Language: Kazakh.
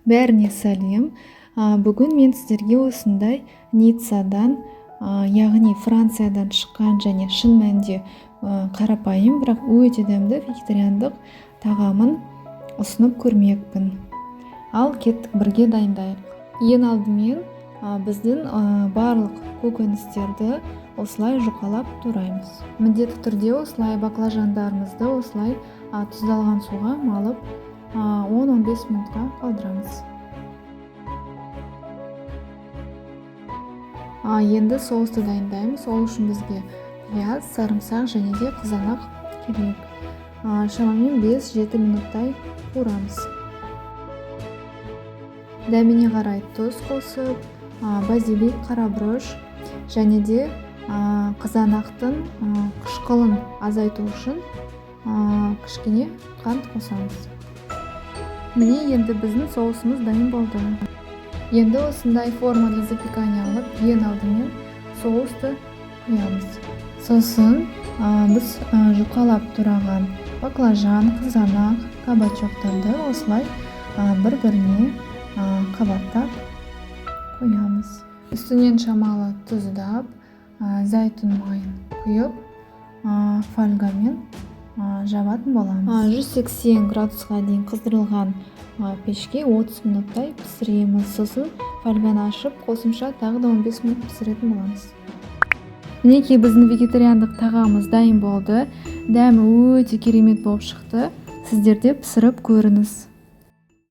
Бәріне сәлем! Бүгін мен сіздерге осындай Ниццадан, яғни Франциядан шыққан және шын мәнінде қарапайым, бірақ өте дәмді вегетариандық тағамын ұсынып көрмекпін. Ал кеттік, бірге дайындайық. Ең алдымен біздің барлық көкөністерді осылай жұқалап тураймыз. Міндетті түрде осылай баклажандарымызды осылай тұздалған суға малып, 10-15 минутқа қалдырамыз. Енді соусты дайындаймыз. Ол үшін бізге пияз, сарымсақ және де қызанақ керек. Шамамен 5-7 минуттай қуырамыз. Дәміне қарай тұз қосып, базилик, қара бұрыш және де қызанақтың қышқылын азайту үшін кішкене қант қосамыз. Міне, енді біздің соусымыз дайын болды. Енді осындай форма для запекания алып, ең алдымен соусты құямыз. Сосын біз жұқалап тураған баклажан, қызанақ, кабачоктарды осылай бір-біріне қабаттап қоямыз. Үстінен шамалы тұздап, зәйтүн майын құйып, фольгамен жабатын боламыз. 180 градусқа дейін қыздырылған пешке 30 минуттай пісіреміз. Сосын фольганы ашып, қосымша тағы да 15 минут пісіретін боламыз. Мінекей, біздің вегетариандық тағамымыз дайын болды. Дәмі өте керемет болып шықты. Сіздер де пісіріп көріңіз.